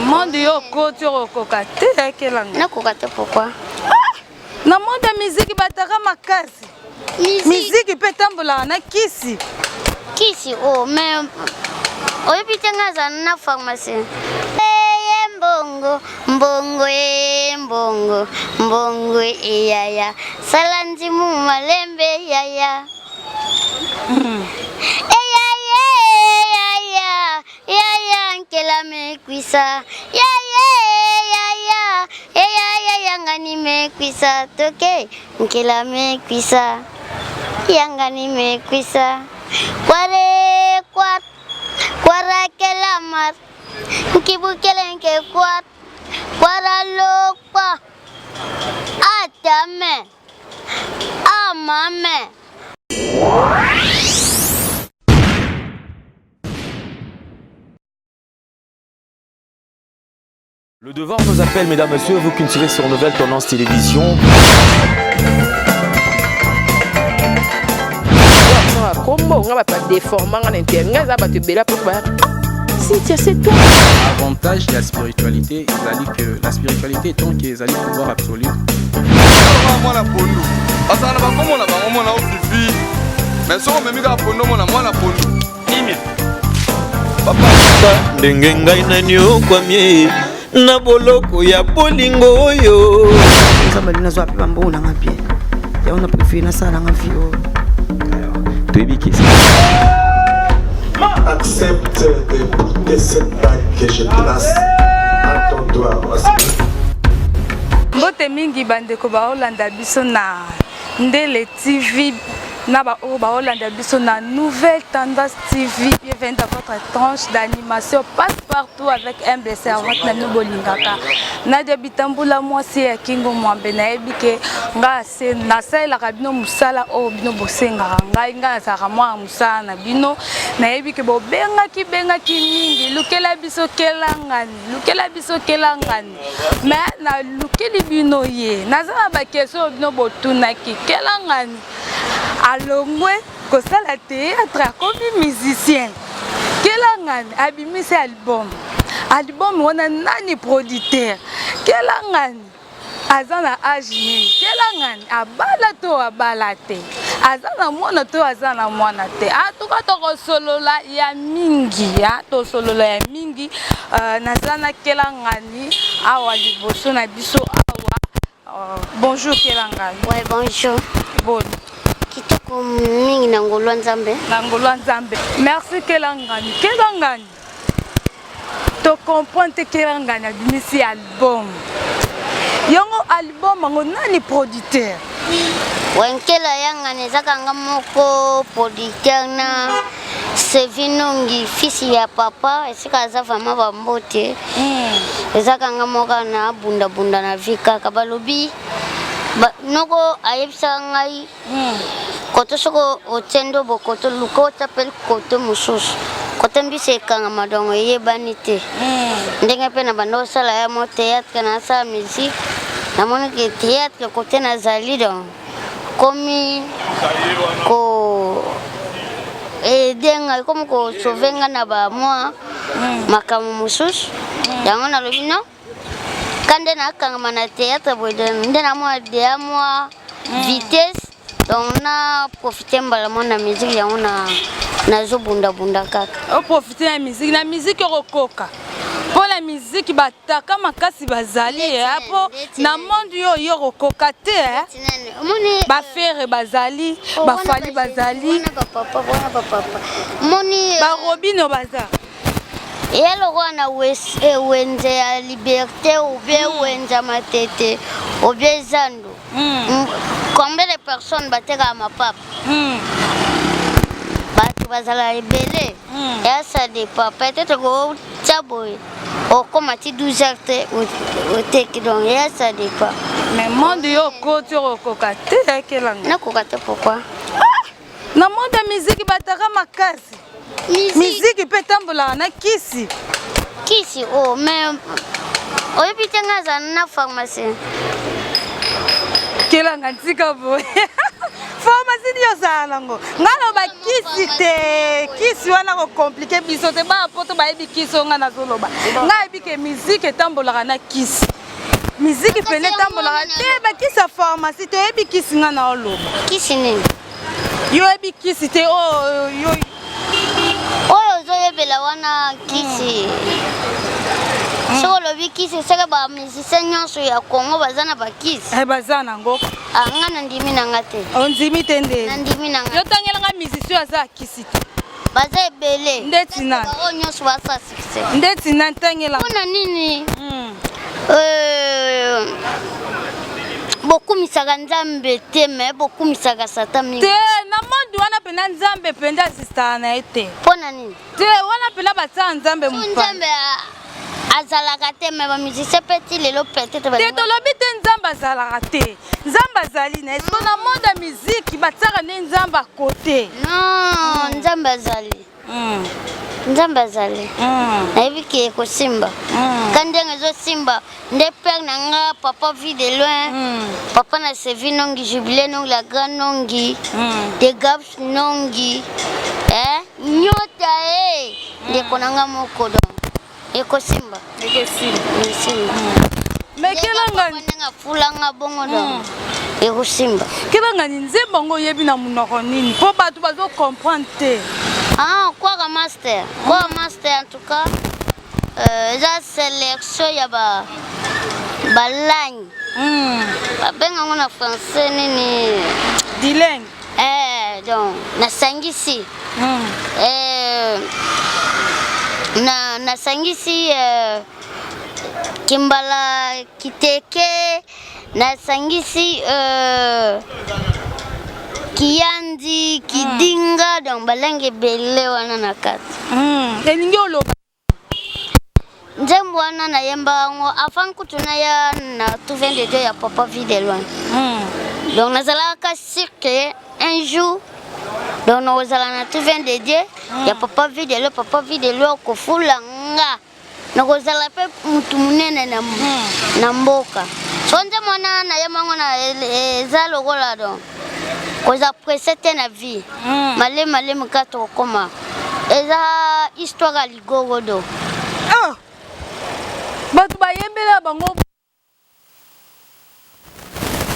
Monde yo okoti okokoka te ekelanga. Nakoka te pourquoi? Ah! Na monde ya miziki bataka makasi. Miziki mpe etambolaka na kisi. Kisi oh mais oyebi te nga azala na pharmacie. Eye mbongo mbongo e mbongo mbongo eyaya sala nzimu malembe yaya. Eyaya eyaya yaya nkela mekwisa yaya eyaya eyaya yangani mekwisa toke nkela mekwisa yangani mekwisa kware kwat kwarakela mar nkibukelenke kwat kwaralokwa atame amame. Le devoir nous appelle, mesdames, messieurs, vous qui nous suivez sur Nouvelle Tendance Télévision. kombo nga bato badeforma nga na inter nga eza bato ebele apo ba Cynthia c'est toi. Avantage ya spiritualité ezali que la spiritualité étant que ezali pouvoir absolu. Mwana pondu bazala na bakombo na bango mwana ofifi mais soki omemi kaka pondu omona mwana pondu kimia papa ndenge ngai naniokwami na boloko ya bolingo oyo nzambe alingi nazwa mpe bambongo nanga bien yango na préféré nasala nanga vie oyo toyebi kesi Accepte de porter cette bague que je place à ton doigt. Mbote mingi bandeko baolanda biso na Ndele TV na baoyo baolanda biso na Nouvelle Tendance TV. Bienvenue dans votre tranche d'animation passe partout avec humble servante na bino bolingaka Nadia Bitambula mwasi ya Kingo Mwambe. Nayebi ke nga nasalelaka bino mosala oyo bino bosengaka ngai, ngai nazalaka mwana mosala na bino. Nayebi ke bobengaki bengaki mingi, lukela biso kelangani, lukela biso kelangani, mais nalukeli bino ye. Naza na ba question oyo bino botunaki. Kelangani alongwe kosala théâtre akomi musicien. Kelangani abimisi album, album wana nani producteur? Kelangani aza na age nini? Kelangani abala to abala te? Aza na mwana to aza na mwana te? Atuka tokosolola ya mingi, ya tosolola ya mingi. Naza na Kelangani awa liboso na biso awa. Bonjour Kelangani. Ouais, bonjour. Bon. Kitoko mingi na ngolu ya Nzambe. Na ngolu ya Nzambe. Merci Kelangani. Kelangani. To comprendre te Kelangani abimisi album. Yango album yango nani producteur? Wenkela yangani ezaka nga moko producteur na Sevinongi fils ya papa esika aza vraiment ba mbote. Ezaka nga moko na bunda bunda na vie kaka balobi ba, noko ayebisaka ngai koto soko otie ndobo koto luka otia pe koto mosusu kote mbisi ekangama donc eyebani te. Ndenge pe na banda osala ya mo théâtre na asala musique namoni ke théâtre kote nazali donc komi ko aider ngai komi ko sauver ngai na ba mwa makambo mosusu yango nalobi non ka nde nakangama na théâtre boye nde namona deya mwa vitesse donc na profite mbala mwa na musique yango na nazobundabunda kaka. Oprofite na musique, na musique okokoka mpo na musique bataka makasi bazali mpo na monde oyo yo okokoka te. Bafere bazali, bafali bazali, barobino baza. Eya lokola na wenze ya liberté ou bien wenze ya matete ou bien zando. Combien de personnes batekaka mapapa? Bato bazala ebele. Eya ça dépend. Peut-être kotia boye okoma ti 12 heures te oteki donc eya ça dépend. Mais monde yo okoti okokoka te ekelanga. Nakoka te pourquoi? Na monde ya musique bataka makasi. Musique mpe etambolaka na kisi. Kisi oh mais oyebi te nga azala na pharmacie. Kelanga ntika boye. Pharmacie. nini ozala nango? Ngai loba kisi te, kisi wana kocompliquer biso te. Bana poto bayebi kisi oyo ngai nazoloba. Ngai yebi ke miziki etambolaka na kisi, miziki pene etambolaka te. Bakisi ya pharmacie toyebi kisi ngai na oloba. Kisi nini? Yo oyebi kisi te oyo yo oyo ozoyebela wana kisi. Soki olobi kisi, seke bamusicien nyonso ya Congo baza na bakisi. Eh, baza nango. Ah, nga nandimi na nga te. Ondimi te nde? Nandimi na nga. Yo tangelanga musicien aza ya kisi te. Baza ebele. Ndeti nani? Oyo nyonso basa succès. Ndeti nani? Tangela. Mpona nini? Bokumisaka Nzambe te, me bokumisaka Satan mingi. Te, na monde wana mpena Nzambe mpenza asistaka na ye te. Mpona nini? Te, wana mpena batia Nzambe. So Nzambe azalaka te, me bamusicien mpe ti lelo peut-être te. Tolobi te Nzambe azalaka te, Nzambe azali na ye. So na monde ya miziki batiaka nde Nzambe akote. Non, Nzambe azali. Nzambe azali. Nayebi ke ekosimba. Ka ndenge ezosimba nde père na nga, papa Vie de Loin, papa na Sevi Nongi, Jubile Nongi, la Grand Nongi, de Gabs Nongi, eh, nyota e ndeko na nga moko, donc ekosimba. Ekosimba. Ekosimba. Mais kelanga ndenge afulanga bongo, donc ekosimba. Kelangani, nzembo yango oyebi na monoko nini? Mpo bato bazocomprendre te. Ah, Kwaka Master. Kwaka Master, en tout cas, eza sélection ya ba balangue. Babenga yango na français nini? Bilingue. Eh, donc nasangisi. Eh, na nasangisi Kimbala Kiteke, nasangisi Kiyandi, Kidinga, donc balangue ebele wana na kati. Elingi oloba? Nzembo wana nayemba yango avant kutu naya na tout vient de Dieu ya papa Vie de Loin. Donc nazalaka sûr que un jour, donc nakozala na tout vient de Dieu ya papa Vie de Loin. Papa Vie de Loin kofula nga, nakozala mpe mutu monene na mboka. So nzembo wana nayemba yango na eza lokola, donc koza pressé te na vie, malemi malemi kaka tokokoma. Eza histoire ya ligorodo. Ah! Bato bayembela bango.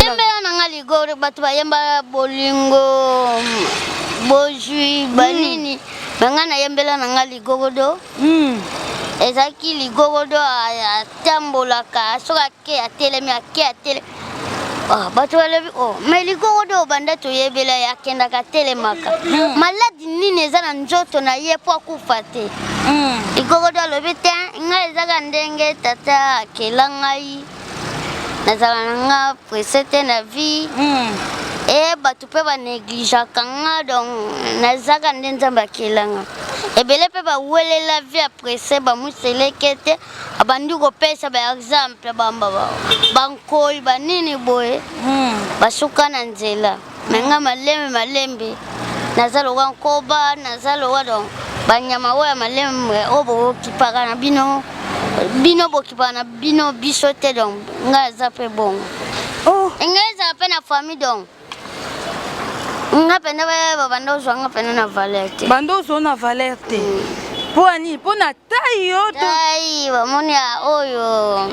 Yembela na nga ligoro, bato bayemba bolingo, bozwi, banini, me nga nayembela na nga ligorodo. Ezalaki ligorodo atambolaka, soki ake atelemi, ake atelemi. Ah, bato balobi o, me ligorodo banda toyebela ye akendaka atelemaka, maladi nini eza na nzoto na ye mpo akufa te? Ligorodo alobi te, ngai ezaka ndenge tata akela ngai, nazala na nga pressé te na vie e bato mpe banégligeaka nga, donc nazaka nde Nzambe akela nga. Ebele mpe bawelela vie ya pressé, bamuseleke te. Abandi kopesa baexemple, bamba bankoi banini boye, basuka na nzela. Me nga malembe malembe, naza lokwa nkoba, naza lokwa, donc banyama oyo ya malembe oyo bokipaka na bino, bino bokipaka na bino, biso te. Donc ngai aza mpe bongo. Ngai ezala mpe na famille, donc nga mpenza babanda ozwa nga mpenza na valeur te. Banda ozwa na valeur te mpo ani? Mpo na tai yo to? Tai bamoni ya oyo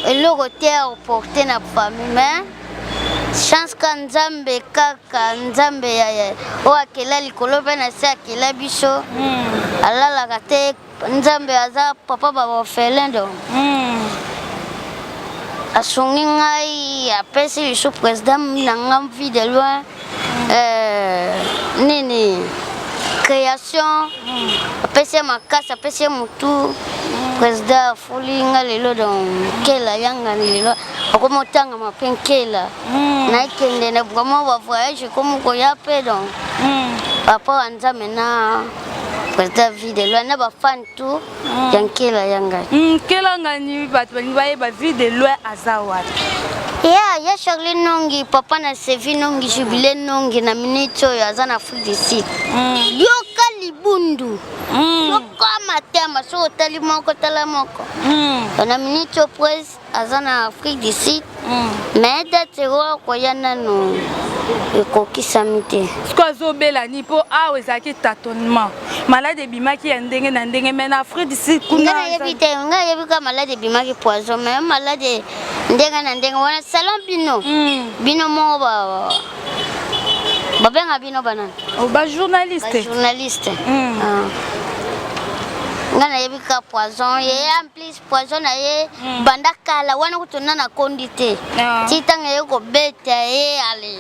eloko te ya koporter na famille, mais chance ka Nzambe, kaka Nzambe oyo akela likolo mpe na se, akela biso, alalaka te. Nzambe aza papa baorphelin, donc asungi ngai, apesi lisu président na nga Vie de Loin, nini, création, apesi ye makasi, apesi ye motu. Président afuli nga lelo, donc Nkela Yangani lelo akomi otangama mpe Nkela nakende na vraiment bavoyage ekomi koya mpe. Donc papa wa Nzambe na président Vie de Loin na bafan tout ya Nkela ya ngai. Nkela ngani, bato balingi bayeba Vie de Loin aza wapi? Ya Charlie Nongi, papa na Sevi Nongi, Jubile Nongi, na minute oyo aza na Afrique du Sud. Yoka libundu, yoka matema, soki otali moko, tala moko. Na minute oyo pres aza na Afrique du Sud. Mais date oyo akoya nanu ekokisami te. Sikoyo azobela nini? Mpo awa ezalaki tâtonnement, malade ebimaki ya ndenge na ndenge, mais na Afrique du Sud kuna Nga nayebi te. Nga nayebi kaka malade ebimaki poison, mais malade ndenge na ndenge wana salon bino bino moko ba babenga bino banani? Oh, bajournaliste. Bajournaliste. Ah. Nga nayebi kaka poison ye, en plus poison na ye banda kala wana kutu na nakondi te. Ti ntango ye kobeta ye, ale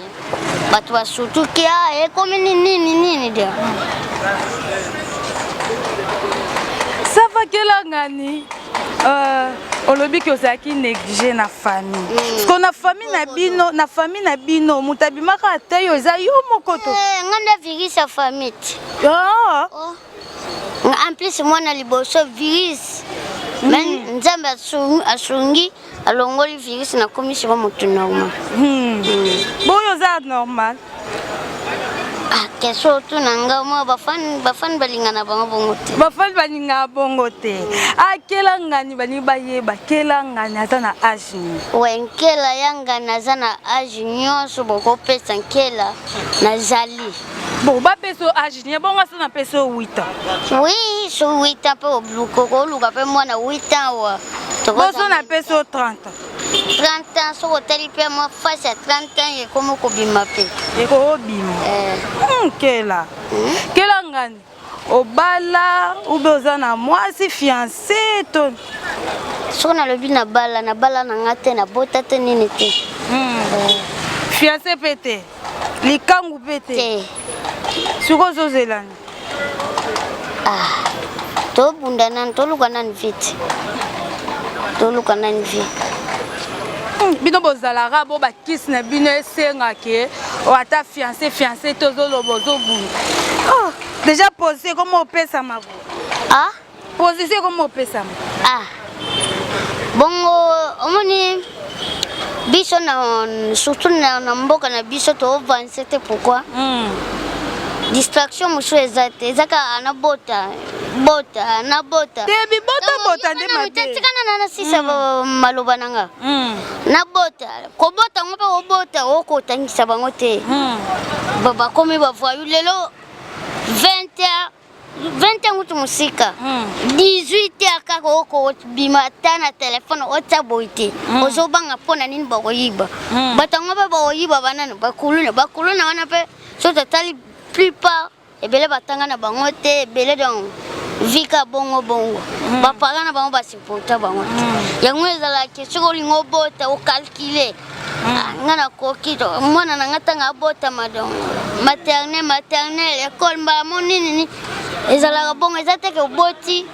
bato basutuki, a ekomi nini nini nini de. Ça va, Nkela Ngani? Olobi ke ozalaki négligé na famille. Parce que na famille na bino, na famille na bino, moto abimaka ata yo eza yo moko to? Eh, nga nde virus ya famille te. Ah. Oh. En plus mwana liboso virus, mais Nzambe asungi, alongoli virus, nakomi siko motu normal. Boyo oza normal. Ah, question otuna nga mwa bafani, bafani balinga na bango bongo te. Bafani balingaka bongo te. Akela Ngani, balingi bayeba Kela Ngani aza na age nini? We, Nkela ya Ngani aza na age nyonso bokopesa Nkela, nazali. Bon, bapesa yo age nini? Bongo asa napesa yo 8 ans. Oui, so 8 ans mpe obluka, okoluka mpe mwana 8 ans wa. Boso napesa yo 30 ans. 30 ans, soki otali mpe mwa face ya 30 ans ekomi kobima mpe. Ekobima. Kela, Kela Ngani, obala ube oza na mwasi, fiancé to? Soki nalobi nabala, nabala na nga te, nabota te, nini te. Fiancé mpe te, likangu mpe te? Te. Sikoyo ozozelani? Ah, tobunda nani, toluka nani vite, toluka nani vie. Bino bozalaka bo bakisi na bino esengake ata fiancé, fiancé te, ozoloba ozobunda. Oh, déjà position ekoma opesama bo. Ah. Position ekoma opesama. Ah, bongo omoni biso na surtout na mboka na biso toavance te. Pourquoi? Distraction mosusu eza te, eza kaka anabota bota, anabota. Te, bibotabota nde mabe. Tikana na nasisa maloba na nga. Nabota, kobota ngo mpe kobota, okotangisa bango te. Bakomi bavoyou lelo 20 heures, 20 heures kutu mosika, 18 heures kaka okobima ata na telefone otya boye te, ozobanga mpo na nini? Bakoyiba bato yango mpe bakoyiba banani? Bakuluna. Bakuluna wana mpe so totali plupart ebele batanga na bango te, ebele donc vika bongo bongo, baparent na bango basupporta bango te. Yango ezalaki soki olingi obota, ocalcule. Nga nakoki to mwana na nga ntango abotama, donc maternel, maternel, école, mbala mo nini nini ezalaka bongo. Eza teke oboti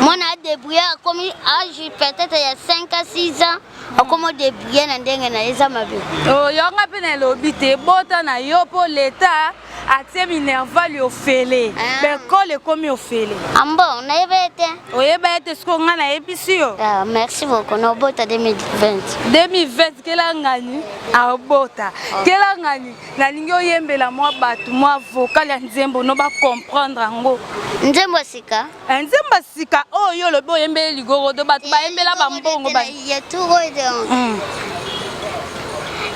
mwana adébrouille, akomi age peut-être ya 5 à 6 ans, akomi odébrouille na ndenge na ye, eza mabe. Oh, yonga mpe na elobi te bota na yo mpo leta atie minerval ofele, baekole ekomi ofele. Ambo nayeba ye te. Oyeba ye te, sikoyo ngai nayebisi yo. Ah, merci beaucoup. Nobota 2020. 2020, Kela Ngani abota. Kela Ngani, nalingi oyembela mwa bato mwa vocal ya nzembo no bacomprendre yango. Nzembo ya sika? Eh, nzembo ya sika oyo olobi oyembeli ligorodo, bato bayembela bambongo ya tour oyo.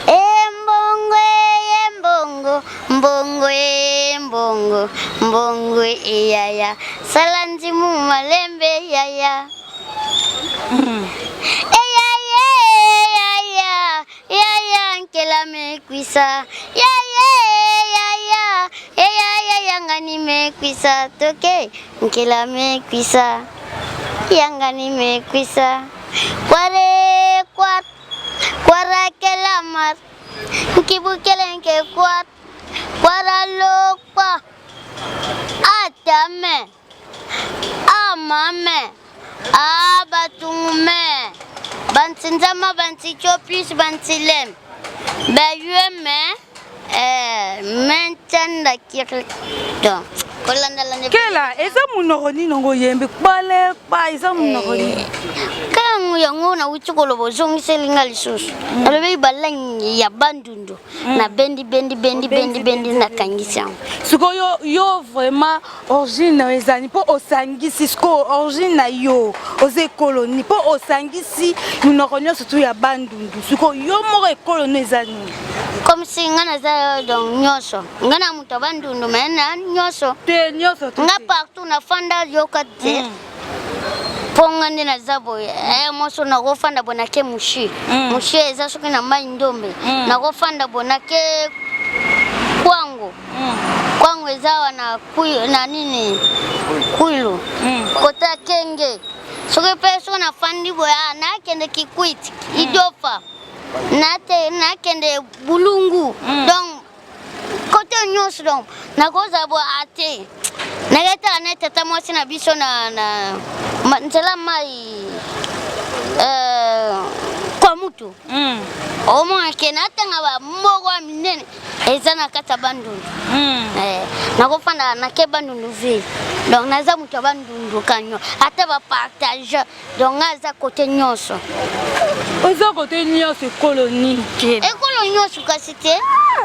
Embongo, embongo, mbongo, mbongo, mbongo eyaya, sala nzimu malembe yaya. Eyaya, eyaya, yaya, nkela mekwisa yaya, eyaya, eyaya, yangani mekwisa toke, nkela mekwisa yangani mekwisa kware kwat kwara kelamar nkibukelenke kwat kwara lokwa atame amame abatungume bantinzama bantichopis bantilem bayueme mentanda kiri donc kolandalanda. Kela, eza monoko nini ongo oyembi kpale kpa? Eza monoko nini? Kango yango nauti koloba, ozongiseli nga lisusu. Nalobeli balangi ya Bandundu. Na bendi bendi bendi bendi bendi, nakangisi yango. Sikoyo yo vraiment, origine na yo ezali mpo osangisi. Sikoyo origine na yo, oza ekolo nini? Mpo osangisi minoko nyonso tu ya Bandundu. Sikoyo yo moko, ekolo no eza nini? Comme si nga naza, donc nyonso, nga na moto ya Bandundu, mais na nyonso. Te, nyonso. Nga partout nafanda, yoka te, mpo nga nde naza boye, moso nakofanda boye, nake Mushi. Mushi eza soki na Mai Ndombe. Nakofanda boye, nake Kwango. Kwango eza awa na na nini, Kwilu, kota Kenge. Soki mpe soki nafandi boye, nakende Kikwit, Idiofa, nate nakende Bulungu. Donc kote nyonso, donc nakozala boye ate naketala na tata mwasi na biso na nzela mai kwa mutu. Omona ke natanga bamoko ya minene eza na kati ya Bandundu. Nakofanda, nake Bandundu ville. Donc naza moto ya Bandundu kanyo, ata bapartage. Donc nga aza kote nyonso. Oza kote nyonso. Ekolo nini ke? Ekolo nyonso kasi te.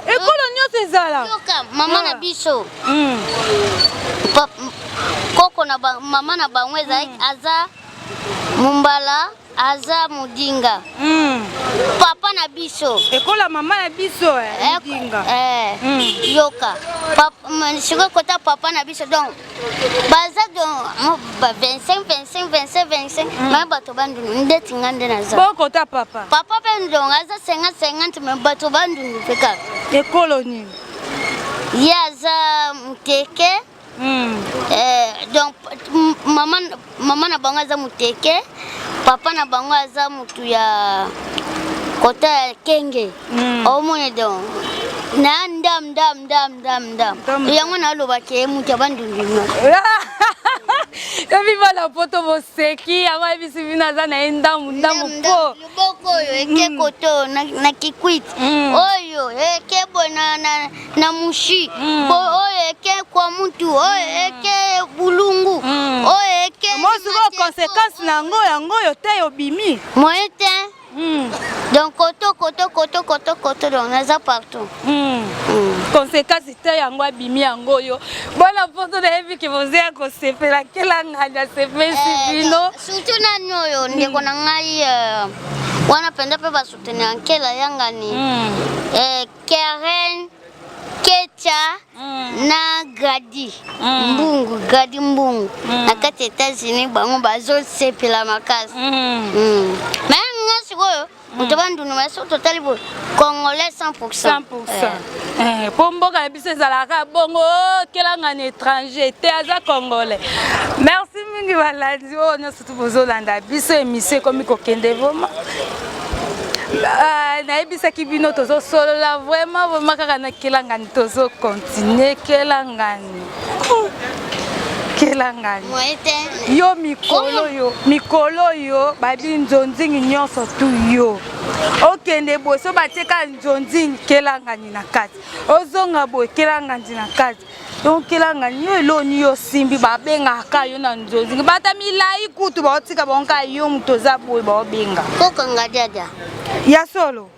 Ekolo nyonso ezala. Yoka, mama na biso, koko na mama na bango ezalaki, aza Mumbala, aza Mudinga. Papa na biso. Ekola mama na biso, Mudinga. Yoka, sikoyo kota papa na biso, donc baza donc ba 25 25 25 25, mais bato Bandundu ndeti nga nde naza. Bokota papa. Papa mpe donc aza 50 50, mais bato Bandundu mpe kaka. Ekolo nini? Ye aza Muteke. Donc mama na bango aza Muteke, papa na bango aza mutu ya kota ya Kenge. Omona, donc na ndam ndam ndam ndam ndam, yango nalobaki ye mutu ya Bandundu nyonso. Ebi bana poto boseki yango, ayebisi bino aza na ye ndambu ndambu mpo Loboko oyo eke koto na Kikwit, oyo eke boye na Mushi, oyo eke kwa mutu, oyo eke Bulungu, oyo eke Mosiko conséquence na yango, yango oyo te obimi. Moyen te. Donc koto koto koto koto koto, donc naza partout. Conséquence te, yango abimi yango oyo. Bona poto, nayebi ke bozeya kosepela. Kelangani asepesi bino. Surtout nani oyo, ndeko na ngai wana mpenza mpe basoutenir Nkela Yangani, Karen Kecha na Gradi Mbungu, Gradi Mbungu na kati ya États-Unis, bango bazosepela makasi. Mais nga sikoyo moto Bandundu, mais soki totali boye, congolais 100%. 100%, mpo mboka na biso ezalaka bongo. Kelanga na étranger te, aza congolais. Merci mingi balandi oyo nyonso tu bozolanda biso. Émission ekomi kokende vraiment. Nayebisaki bino tozosolola vraiment vraiment kaka na Kelangani. Tozocontinue. Kelangani, Kelangani, yo mikolo, yo mikolo oyo babi nzonzingi nyonso tu, yo okende boye, so batieka nzonzingi Kelangani na kati, ozonga boye, Kelangani na kati. Donc Kelangani, yo eloni, yo simbi, babengaka yo na nzonzingi, bata milai kutu baotika bango kaka yo moto oza boye, baobenga. Kokanga dada. Ya solo.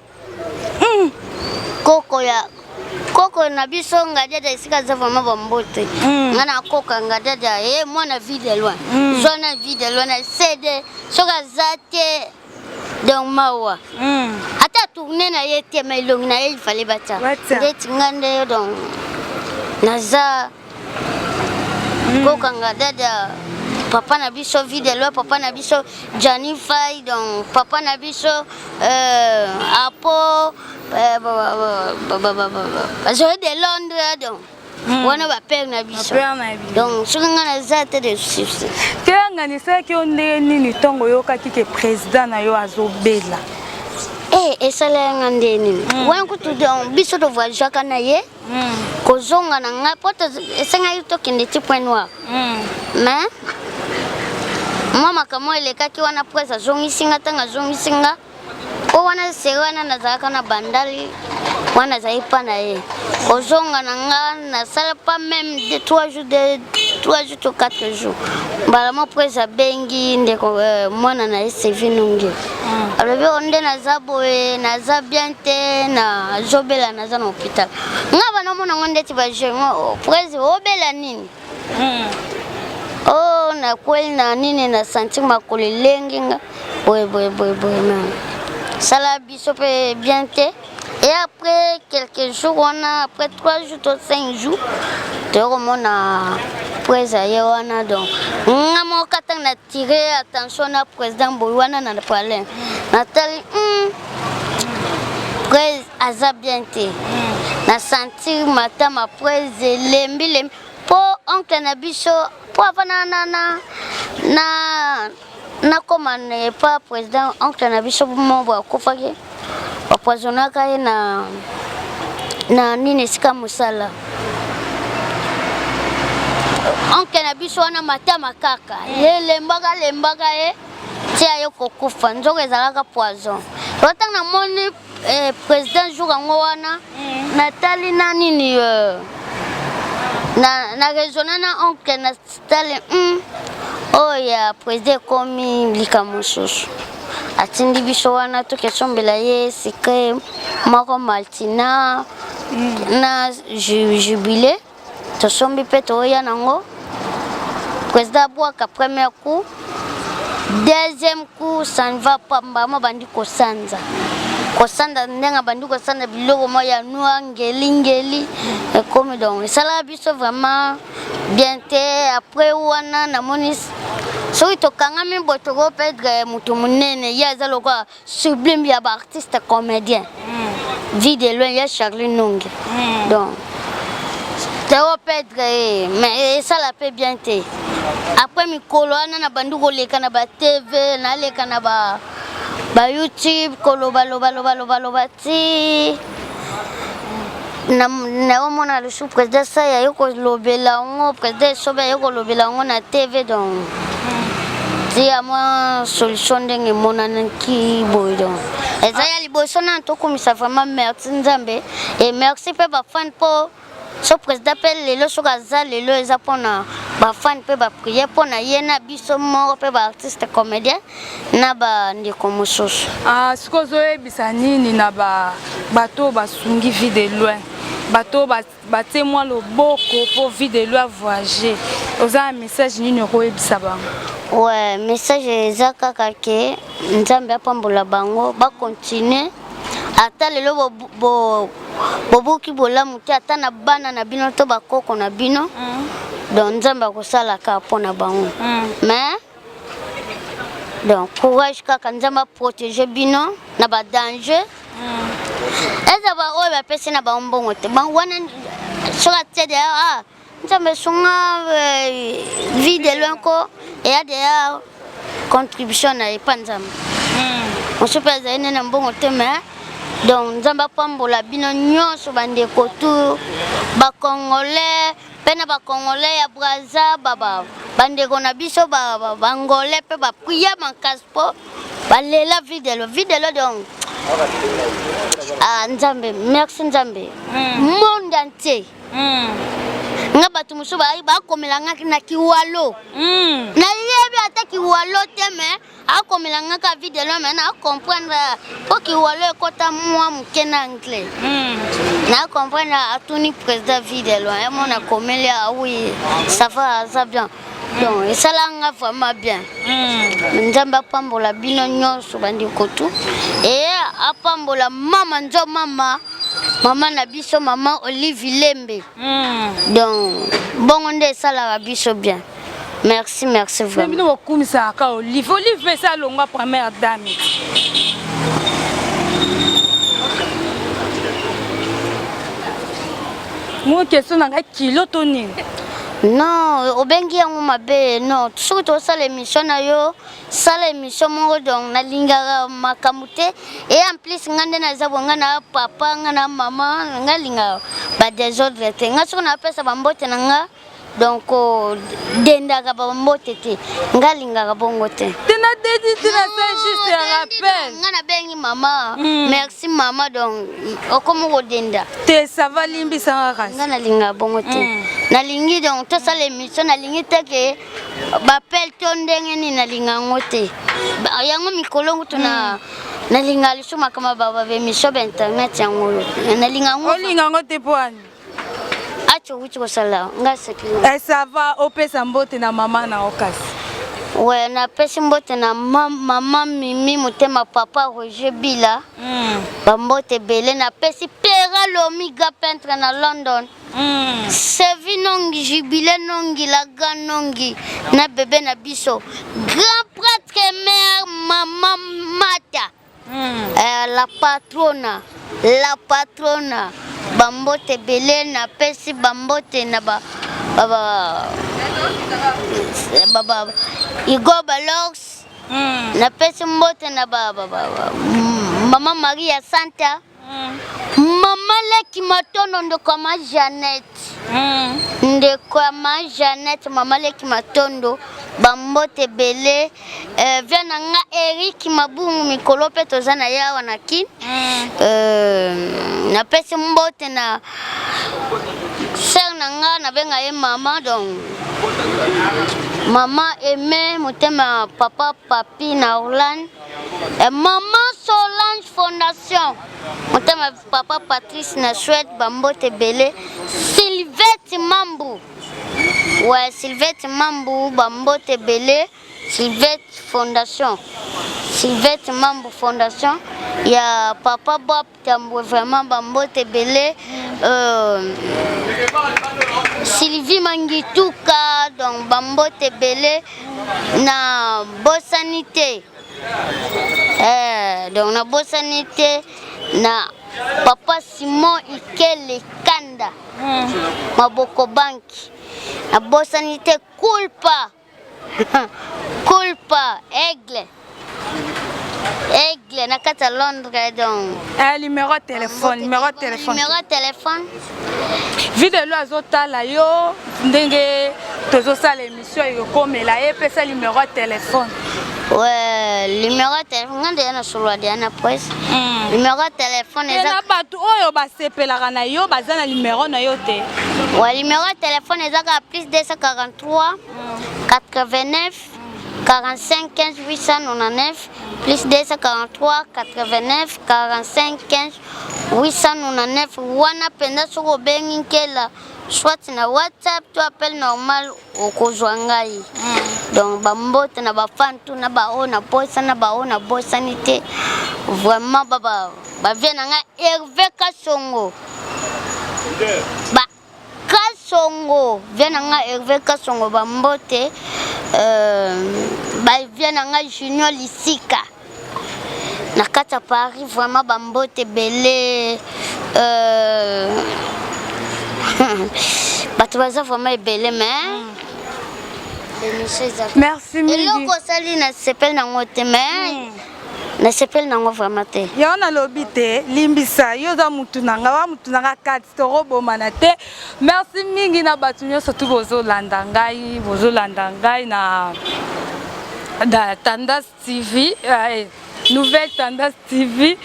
Koko ya koko na biso Ngadiada, esika aza vraiment bambote. Nga na kokanga dada ye mwana Vie de Loin, zwa na Vie de Loin na CD. Soki aza te, donc mawa. Ata tourne na ye te, ma elongi na ye ifale batya. Ndeti nga nde, donc naza kokanga dada, papa na biso Vie de Loin, papa na biso Jani Fai, donc papa na biso Apo Bazoe de Londres, donc wana bapere na biso. Donc soki nga naza te de succès. Kelangani, esalaki yo ndenge nini ntongo oyokaki ke président na yo azobela? Esalaki nga nde nini wana kutu, donc biso tovoyageaka na ye, kozonga na ngai po esengaki tokende ti Point Noir, mais mwa makambo elekaki wana. Prese azongisi nga. Ntango azongisi nga po wana seri wana, nazalaka na Bandali wana, azali mpa na ye. Kozonga na nga, nasala pas même 2 3 jours de 3 jours to 4 jours mbala moko prese abengi ndeko euh, mwana na ye sevi nongi mm. alobi o nde naza boye naza bien te nazobela naza na hôpital nga banamona ngo ndeti bajeune oh, prese obela nini mm. oh nakweli na nini na sentir makolo elengi nga boye boye boye boye na sala biso mpe bien te et après quelques jours wana après 3 jours to 5 jours toye komona prese ye wana donc nga moko kata na tire attention na président boye wana na palin natali mm, prese aza bien te na sentir matama prese elembi lembi mpo oncle na biso mpo avanda na na na nakoma epa président oncle na biso moko akufaki bapoisonnaka ye na na nini esika mosala oncle na biso wana matama kaka ye lembaka lembaka ye ti aye kokufa nzoka ezalaka poison ntango namoni eh, président jour yango wana mm. natali na nini euh, na, na raisonne na oncle natali mm, oyo ya président ekomi likambo mosusu atindi biso wana tokesombela ye sikre moko maltina mm. na ju, jubile tosombi mpe toya nango président abwaka premier coup deuxième coup ça ne va pas mbama bandi kosanza kosanza ndenge abandi kosanza biloko moko ya noir ngelingeli ekomi donc esalaka biso vraiment bien te après wana namoni soki tokangami boye tokopedre moto monene ye aza lokola sublime ya ba artiste comédien mm. vie de loin ya Charlie Nongi mm. donc Théo Pedre eh, mais esala pe bien te après mikolo wana na bandi koleka na ba TV naleka na ba ba YouTube koloba loba loba loba loba ti naomona lisusu président sai aye kolobela yango président esobe aye kolobela yango na tv donc ti ya mwa solution ndenge emonanaki boye donc eza ya liboso nanu tokumisa vraiment merci nzambe e merci mpe bafan mpo so président mpe lelo soki aza lelo eza mpona bafan mpe baprie mpona ye na biso moko mpe baartiste comédien na bandeko mosusu. Ah, sikoyo ozoyebisa nini na ba bato oyo basungi vie de loin bato oyo batie mwa loboko mpo vie de loin voyage oza na message nini okoyebisa bango? Ouais, message eza kaka ke Nzambe apambola bango bakontinue ata lelo bobuki bo, bo bolamu te ata na bana na bino to bakoko na bino mm. donc Nzambe akosala kaka mpo na bango mm. mais donc courage kaka nzambe aprotege bino na badanger mm. eza baoyo bapesi na bango mbongo te bango wana soki atie deya ah nzambe esunga euh, vie de loin ko eya deya contribution na epa nzambe mm. mosusu mpe azali nde na mbongo te mais donc nzambe apambola bino nyonso bandeko tu bacongolais mpe na bacongolais ya braza bandeko na biso bangolais mpe bapriya makasi mpo balela videlo videlo donc ah, nzambe merci nzambe mm. monde entier mm. nga bato mosusu bakomela nga na kiwalo mm. nayebi ata kiwalo te mais akomela nga ka vie de l'homme na comprendre po kiwalo ekota mwa moke na anglais mm. na comprendre atuni président vie de loin ye mona akomeli ah oui ça va aza bien donc esala nga vraiment bien mm. nzambe apambola bino nyonso bandeko tu e apambola mama nzo mama mama na biso mama olive lembe mm. donc bongo nde esalaka biso bien Merci, merci vraiment. Bino bokumisaka ka Olive. Olive mpe esi alongwa première dame. Mo question na ngai kilo to nini? Non, obengi yango mabe. Non, soki tosala émission na yo, sala émission moko donc nalingaka makambo te. Et en plus nga nde naza bo nga na papa, nga na mama, nga lingaka ba désordre te. Nga soki napesa ba mbote na nga. Donc dendaka bambote te, nga alingaka bongo te. Tena dedi tena c'est juste un rappel. Nga nabengi mama, merci mama, donc okomi kodenda. Te ça va limbisa nga kasi. Nga nalingaka bongo te. Nalingi donc tosala émission, nalingi te ke bapele to ndenge nini, nalinga yango te. Yango mikolo kutu na nalinga lisusu makambo ya ba émission ba internet yango oyo. Nalinga yango. Olinga yango te po ani? Ati owuti kosala nga sepeli. Eh, ça va, opesa mbote na mama na yo kasi. Ouais, napesi mbote na mama Mimi motema papa Roger Bila. Bambote ebele napesi Pera Lomiga peintre na London. Sevi Nongi, Jubile Nongi, Laga Nongi na bebe na biso. Grand prêtre mère mama Mata. La patrona, la patrona. Bambote ebele napesi bambote na ba ba ba ba, ba Igor Balox. Napesi mbote na ba, ba, ba, ba mama Maria Santa. Mama Leki Matondo ndeko ya ma Jeannette. Ndeko ya ma Jeannette, mama Leki Matondo, bambote ebele. Via na nga Eric Mabungu mikolo mpe toza na ye awa na Kin. Napesi mbote na sœur na nga nabenga ye mama, donc mama Aimé motema papa Papi na Orlane. Maman Solange Fondation motema papa Patrice na Suède bambote ebele. Sylvette Mambu, ouais, Sylvette Mambu bambote ebele. Sylvette Fondation, Sylvette Mambu Fondation ya papa Bob Tambwe vraiment bambote ebele. Sylvie Mangituka donc bambote ebele na bosani te. Donc na bosani te na papa Simon Ikele Kanda. Maboko banki na bosani te Kulpa. Kulpa Aigle. Aigle na kati ya Londres donc. Numéro de téléphone, numéro de téléphone. Numéro de téléphone. Videlo azotala yo ndenge tozosala émission ekokomela ye, pesa numéro de téléphone. Ouais, numéro de téléphone nga ndeya na solo ya na presse. Numéro de téléphone eza na bato oyo basepelaka na yo baza na numéro na yo te. Ouais, numéro de téléphone eza kaka plus 243 89 45 15 899 plus 243 89 45 15 899 wana mpenza soki obengi Nkela soit na WhatsApp to appel normal okozwa ngai. Donc bambote na bafantu na baoyo na bosani na baoyo na bosani te vraiment baba bavie na ngai Hervé Kasongo ba Kasongo vie na ngai Hervé Kasongo bambote bavie na ngai Junior Lisika na kati ya Paris vraiment bambote ebele. Bato baza vraiment ebele mais merci mingi. Eloko osali na sepeli nango te mais nasepeli nango vraiment te. Yango nalobi te, limbisa yo oza mutu na nga wa mutu na nga kati tokobomana te. Merci mingi na bato nyonso tu bozolanda ngai, bozolanda ngai na Tendance TV, Nouvelle Tendance TV.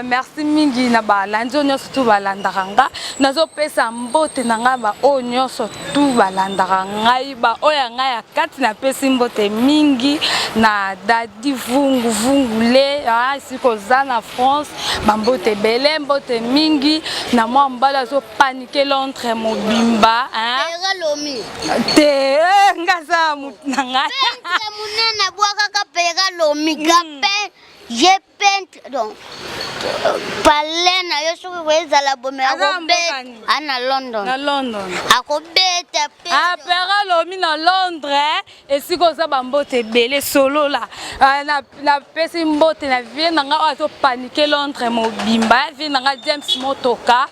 Merci mingi na balandi oyo nyonso tu balandaka nga. Nazopesa mbote na ngai ba oyo nyonso tu balandaka ngai, ba oyo ya ngai ya kati napesi mbote mingi na Dadi Vungu Vungule, esika oza na France, bambote ebele, mbote mingi na mwa mobali azopanike Londres mobimba, hein? Pera Lomi. Te, nga aza motu na ngai. Peintre monene abwakaka Pera Lomi, gape ye peintre donc palais na yo soki koezala bome akobeta a na London. Na London. Akobeta pe. Ah, Pera Lomi na Londres, esika oza bambote ebele solola. Napesi mbote na vie na nga oyo azopanike Londres mobimba, vie na nga James Motoka.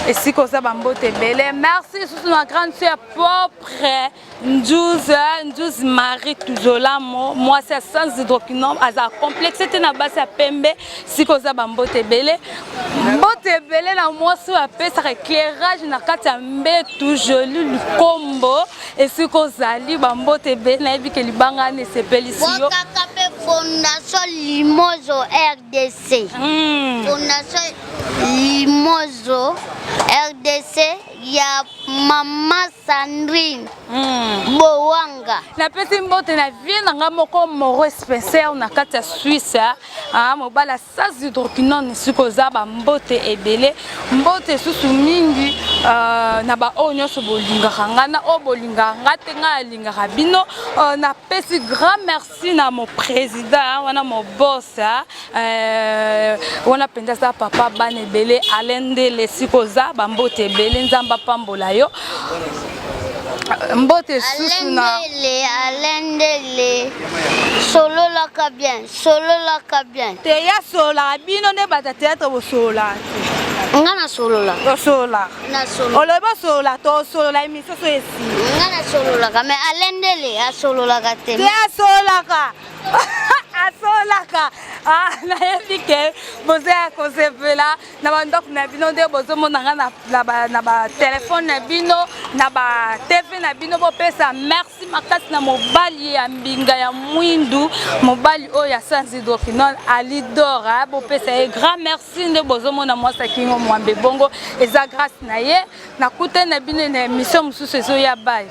Esika oza bambote ebele. Merci lisusu na grande sœur propre Njuzi, Njuzi Marie Tuzolamo, mwasi ya sans hydroquinone, aza complexe te na basi ya pembe, sika oza ba mbote ebele. Mbote ebele na mwasi oyo apesaka éclairage na kati ya mbetu, Jolie Lukombo, esika ozali ba mbote ebele, nayebi ke libanga wana esepelisi yo. Bokaka mpe Fondation Limozo RDC. Fondation Limozo RDC ya Mama Sandrine mm. Bowanga. Napesi mbote na vie na nga moko Moro Spencer na kati ya Suisse ah, mobala sans hydroquinone esika oza ba mbote ebele mbote susu mingi uh, na ba oyo nyonso bolingaka nga na oyo bolingaka nga te nga alingaka bino uh, napesi grand merci Si na mon président wana mon boss euh, wana mpenza aza papa bana ebele Alain Ndele esika oza bambote ebele Nzambe apambola yo mbote susu na Alain Ndele Alain Ndele sololaka bien sololaka bien te ya sololaka bino nde bato ya théâtre bosololaka te nga nasolola osololaka olobi osolola tosolola émission so esili nga nasololaka mais alendele asololaka te te asololaka asololaka ah, nayebi ke boza ya kosepela na bandako na bino nde bozomona nga na batelefone na bino na batv na bino bopesa merci makasi na mobali ya mbinga ya mwindu mobali oyo ya sans hydroquinone alidor bopesa ye grand merci Si nde bozomona mwasi ya kingo mwambe bongo eza grâce na ye nakutani na bino na émission mosusu ezoya bye.